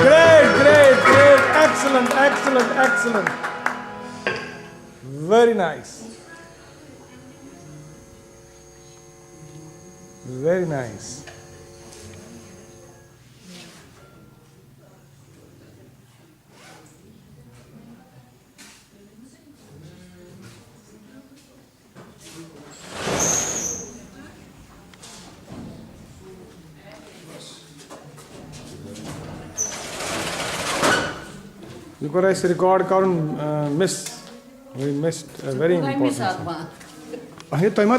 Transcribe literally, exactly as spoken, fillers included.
Great, great, great. Excellent, excellent, excellent. Very nice. Very nice. یہِ کوٚر اَسہِ record کَرُن، uh, miss. We missed a very important thing. اَہے، تۄہہِ ما